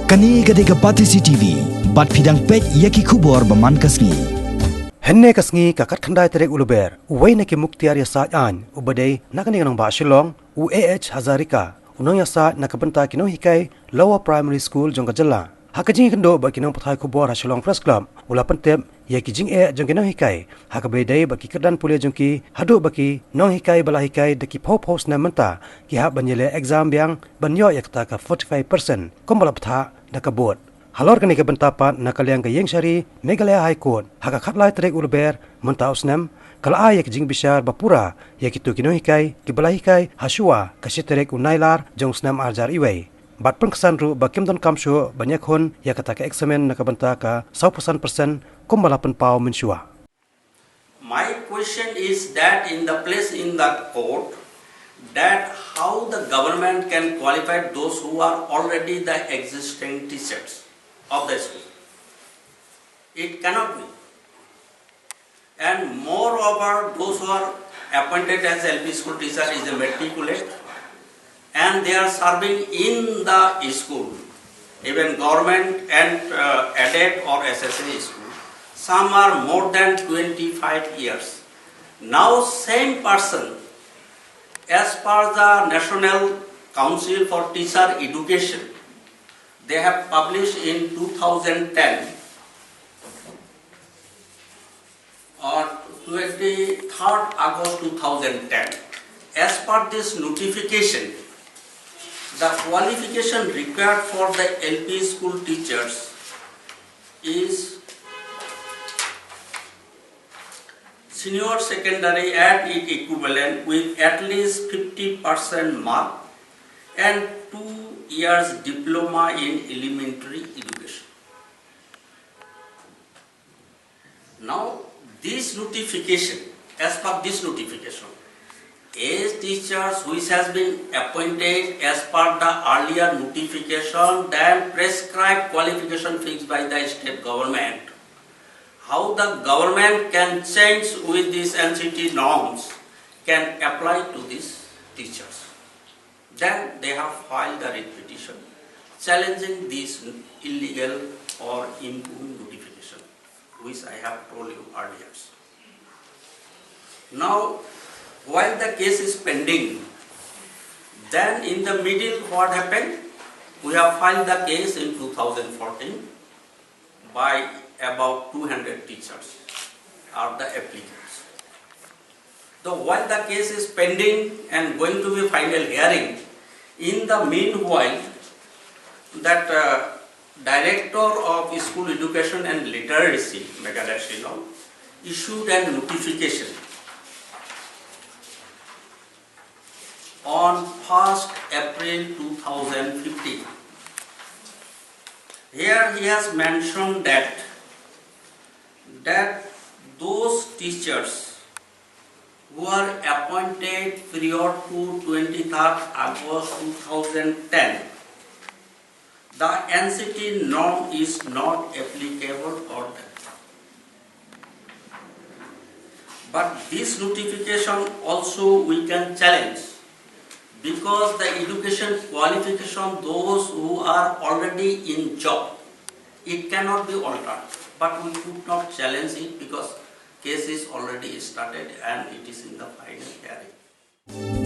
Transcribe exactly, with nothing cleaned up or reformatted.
Kane ka dei ka Batesi T V, bad phi dang peit ïa ki khubor ba man ka sngi. Hynne ka sngi ka khatkhyndai tarik u Lber, uwei na ki muktiar ïasaid aiñ, uba dei na kane ka nongbah Shillong, u A H Hazarika, u nongïasaid na ka bynta ki nonghikai Lower Primary School jong ka jylla. Ha ka jingïakynduh bad ki nongpathai khubor ha Shillong Press Club, u la pyntip ïa ki jingeh jong ki nonghikai ha kaba ïadei bad ki kyrdan pule jong ki, haduh ba ki nonghikai ba la hikai da ki phew phew snem mynta ki hap ban ïaleh exam biang ban ïoh ïa kata ka forty-five percent kumba la bthah da ka board. Halor kane ka bynta pat, na ka liang ka Ïingshari Meghalaya High Court, ha ka khatlai tarik u Lber mynta u snem, ka la ai ïa ka jingbishar ba pura ïa kito ki nonghikai kiba la hikai hashuwa ka shi tarik u Nailar jong u snem ar hajar wei. Bad pynksan ruh ba kim donkam shuh ban ïakhun ïa kata ka eksamin na ka bynta ka sawphew san percent kumba la pynpaw mynshuwa. My question is that in the place in the court, that how the government can qualify those who are already the existing teachers of the school? It cannot be. And moreover, those who are appointed as L P school teacher is a matriculate, and they are serving in the school, even government and, uh, aided or S S A school. Some are more than twenty-five years. Now, same person, as per the National Council for Teacher Education, they have published in two thousand ten, on twenty-third August two thousand ten. As per this notification, the qualification required for the L P school teachers is senior secondary and its equivalent with at least fifty percent mark and two years diploma in elementary education. Now, this notification, as per this notification, as teachers which has been appointed as per the earlier notification, then prescribed qualification fixed by the state government, how the government can change with these N C T norms can apply to these teachers. Then they have filed the writ petition challenging this illegal or impugned notification, which I have told you earlier. Now, while the case is pending, then in the middle, what happened? We have filed the case in two thousand fourteen by about two hundred teachers are the applicants. So while the case is pending and going to be final hearing, in the meanwhile, that, uh, Director of School Education and Literacy, Meghalaya Shillong, issued a notification on first April two thousand fifteen. Here he has mentioned that, that those teachers who are appointed prior to twenty-third August two thousand ten, the N C T norm is not applicable for them. But this notification also we can challenge, because the education qualification, those who are already in job, it cannot be altered. But we could not challenge it because case is already started and it is in the final hearing.